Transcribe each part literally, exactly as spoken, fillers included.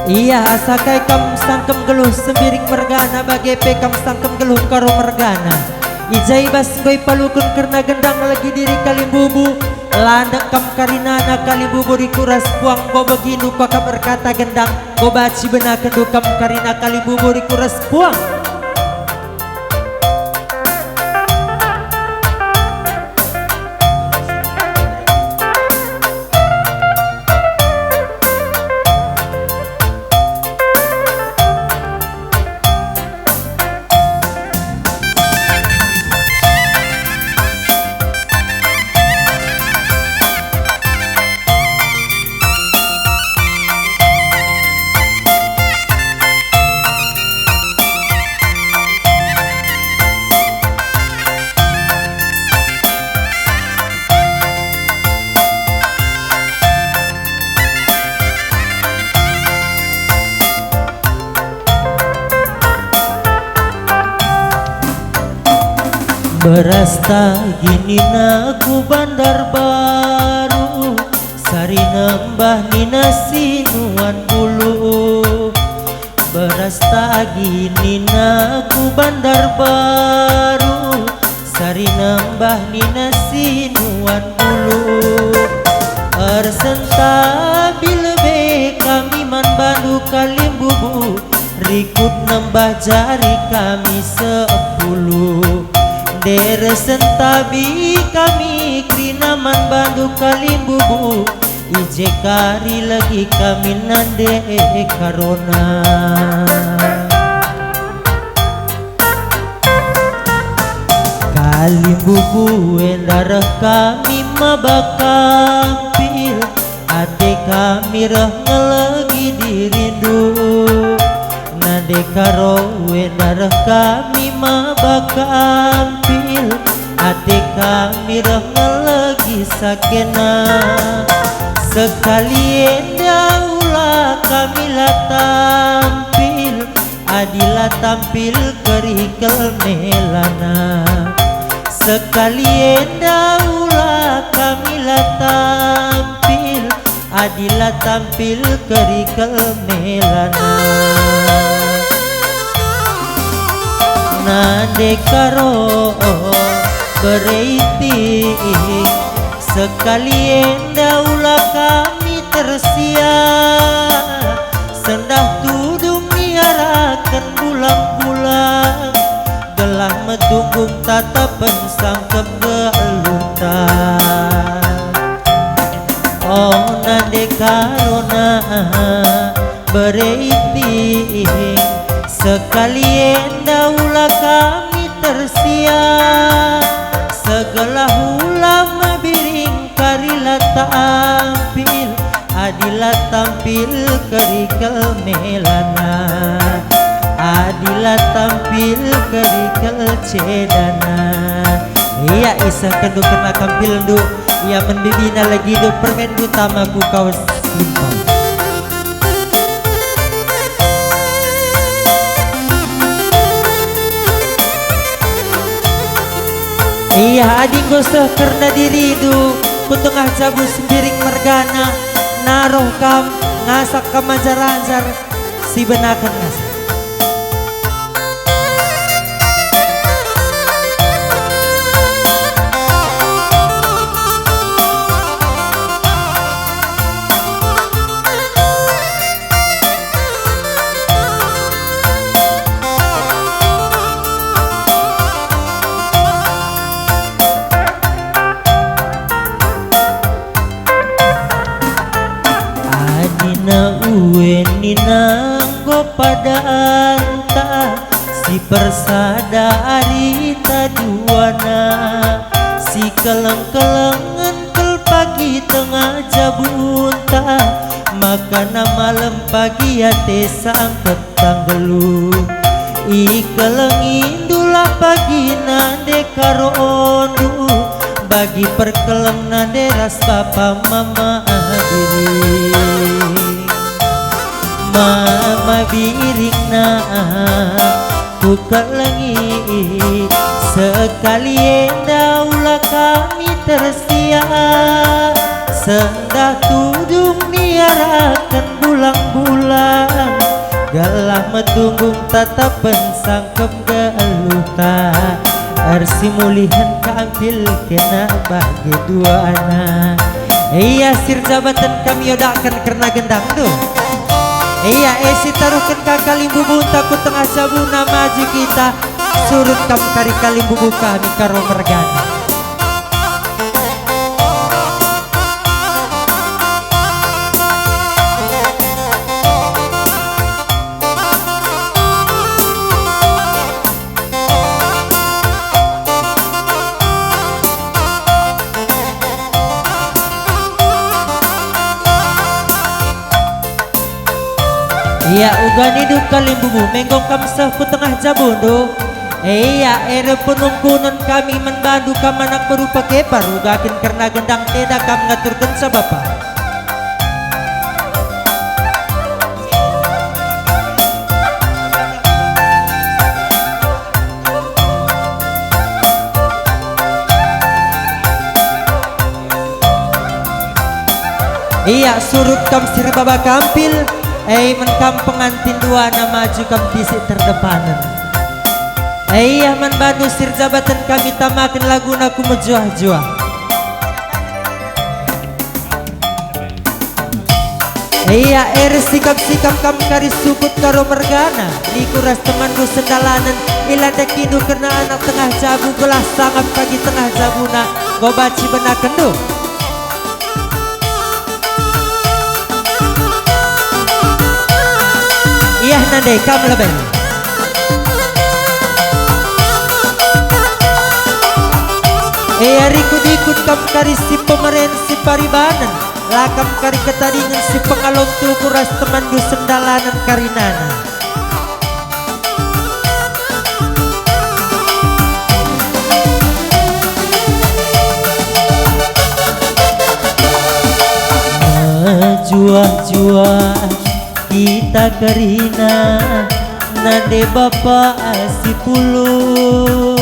Ia asa kai kam sangkem geluh Sembiring mergana, bage pe kam sangkem geluh Karo mergana. I ja i bas enggo ipaluken kerna gendang legi diri kalimbubu, landek kam karinana kalimbubu riku ras puang, bo begindu kuakap erkata gendang, bo banci benakenndu kam karina kalimbubu riku ras puang. Beras tagi nina ku Bandar Baru, sari nembah nina si nuan bulu. Beras tagi nina ku Bandar Baru, sari nembah nina si nuan bulu. Ersentabil be kami man bandu kalimbubu, rikut nembah jari kami sepuluh. Ndai ersentabi kami kerina man bandu kalimbubu, i je kari legi kami nande Karona. Kalimbubu enda reh kami maba kampil, ate kami reh ngelegi dirindu. Nande Karo enda reh kami maba kampil, ate kami reh ngelegi sakena. Sekali enda ula kami la tampil, adi la tampil kerikel melana. Sekali enda ula kami la tampil, adi la tampil kerikel melana. Nande Karo bere iting, sekali enda ula kami tersia, sendah tudung niaraken bulang-bulang, gelah metunggung tatapen sangkep geluhta. Oh, nande Karona bere iting, sekali enda ula kami tersia, segelah ula mebiring kari la tampil, adi la tampil kerikel melana, adi la tampil kerikel cedana. Ia isehkenndu kerna kampilndu, ia men bibina legi du permenndu tama ku kaus limpang. Ia adi enggo seh kerna dirindu ku tengah jabu Sembiring mergana, naroh kam ngasak kam ajar-ajar si benaken ngasak. Adina ue nina enggo padanta, si persada arita duana, si keleng-kelengen kal pagi tengah jabunta, makana malem pagi ate sangkep tanggelu. Ikelengindulah pagi nande Karondu, bagi perkeleng nande ras bapa mama diri. Mama biringna kukelengi, sekali enda ula kami tersia, sendah tudung niaraken Bulang-bulang gelah metunggung tatapen sangkep geluhta. Ersimulihen kampil kena bage duana. Ia sirjabaten kami odaken kerna gendang tu. Ia e sitaruhken ka kalimbubunta ku tengah jabuna maju kita. Surut kam kari kalimbubu kami Karo mergana. Ia uga nindu kalimbubu, menggong kam seh ku tengah jabundu. Ia ere penungkunen kami man bandu kam anak beru pekepar, uga kin kerna gendang teda kam ngaturkenca bapa. Ia surut kam sirbaba kampil, e men kam pengantin duana maju kam bisik terdepanen. Ia man bandu sirjabaten kami tamaken laguna ku mejuah-juah. Ia ersikap-sikap kam kari sukut Karo mergana, niku ras temanndu sendalanen, ilandakindu kerna anak tengah jabu gelah sangap pagi tengah jabuna, enggo banci benakenndu. Iah nande kam lebe. Ia rikut-ikut kam kari si pemeren si paribanen. La kam kari ketadingen si pengalon tuku ras temanndu sendalanen karinana. Mejuah-juah kita kerina, nande bapa si pulung.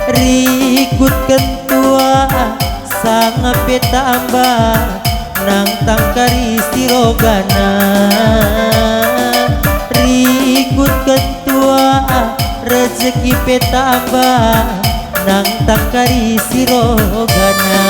Rikutken tua, sanga pe tamba, nangtang kari si rogana. Rikutken tua, rejeki pe tamba, nangtang kari si rogana.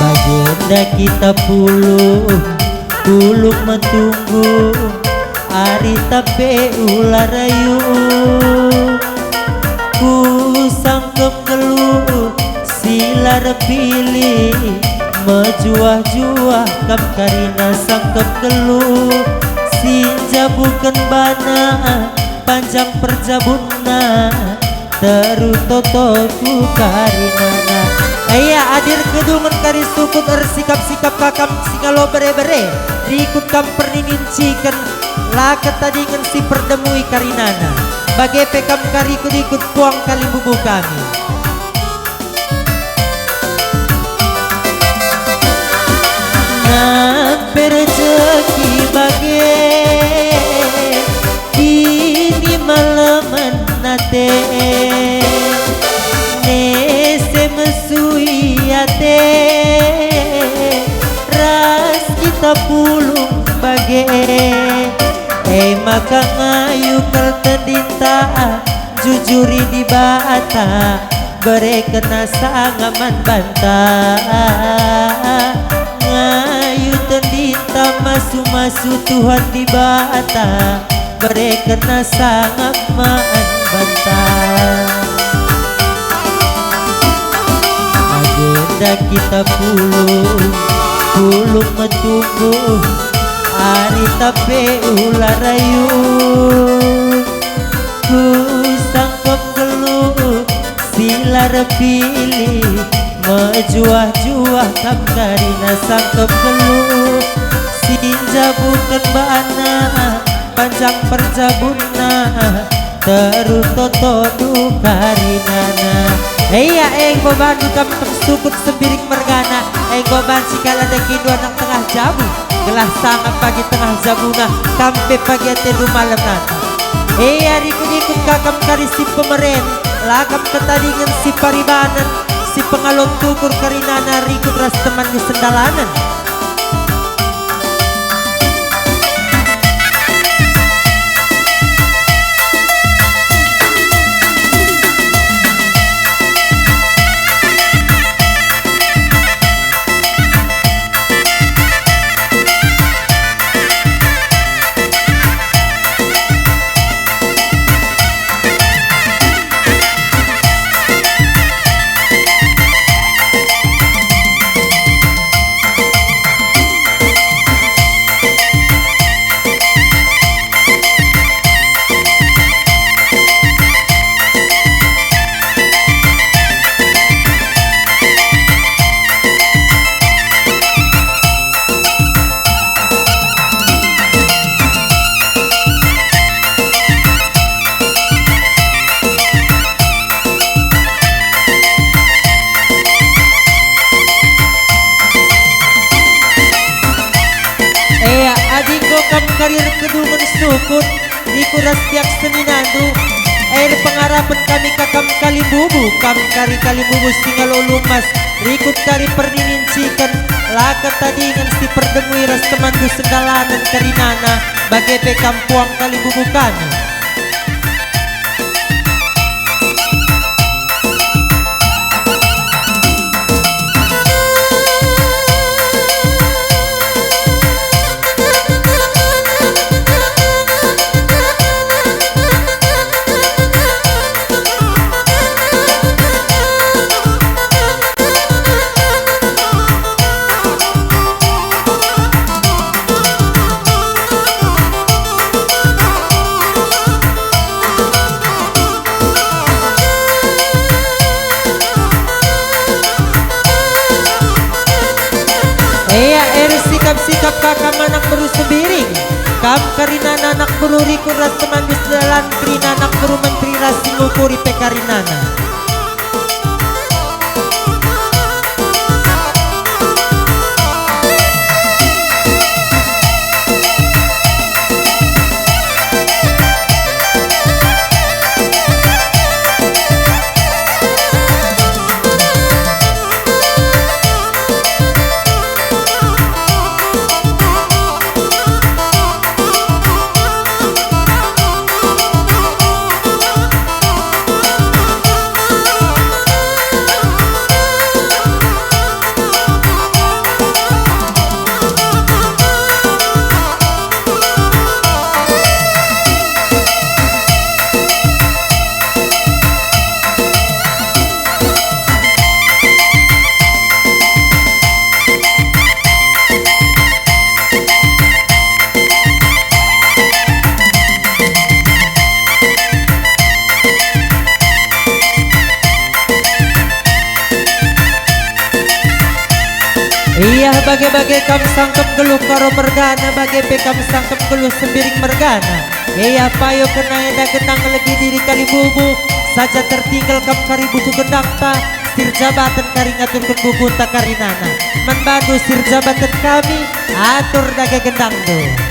Bagenda kita pulung, pulung metunggung, arita pe ula rayu. Ku sangkep ngelu si la erpilih, mejuah-juah kam karina sangkep ngelu. Si njabuken bana panjang perjabunna, teru toto ku karinana. Ia adir kedungen kari sukut ersikap-sikap ka kam si ngalo bere-bere, rikut kam perninin ciken, la ketadingen si perdemui karinana. Bage pe kam kari ikut-ikut puang kalimbubu kami. Nampe rejeki bage, kini malemen ate, nese mesui ate, ras kita pulung bage. E maka ngayu kal tendinta, jujuri Dibata, berekenna sanga man banta. Ngayu tendinta masu-masu Tuhan Dibata, berekenna sanga man banta. Bagenda kita pulung, pulung metunggung, arita pe ula rayu. Ku sangkep ngelu si la erpilih, mejuah-juah kam karina sangkep ngelu. Si njabuken bana panjang perjabunna, teru toto karinana. Ia enggo bandu kam sukut Sembiring mergana, enggo banci kal adakindu anak tengah jabu, gelah sangap pagi tengah jabuna, kam pe pagi atendu malem nata. Ia rikut-ikut ka kam kari si pemeren, la kam ketadingen si paribanen, Si pengalon tukur karinana rikut ras temanndu sendalanen. Ea, adi enggo kam kari erkedungen sukut, rikut ras biak seninandu, erpengarapen kami ka kam kalimbubu, kam kari kalimbubu si ngalo lumas, rikut kari perninin ciken, la ketadingen si perdemui ras temanndu sendalanen karinana, bage pe kam puang kalimbubu kami. Ea, ersikap-sikap ka kam anak beru Sembiring. Kam karinana anak beru rikut ras temanndu sedalan, kerina anak beru menteri ras si ngukuri pe karinana. Ia bage-bage kam sangkep geluh Karo mergana, bage pe kam sangkep geluh Sembiring mergana. Ia payo kena enda gendang legi diri kalimbubu, saja tertinggal kam kari buku gendangta, sirjabaten kari ngaturken bukunta karinana. Man bandu sirjabaten kami, atur dage gendangndu.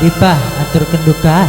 Dipa aturken duka.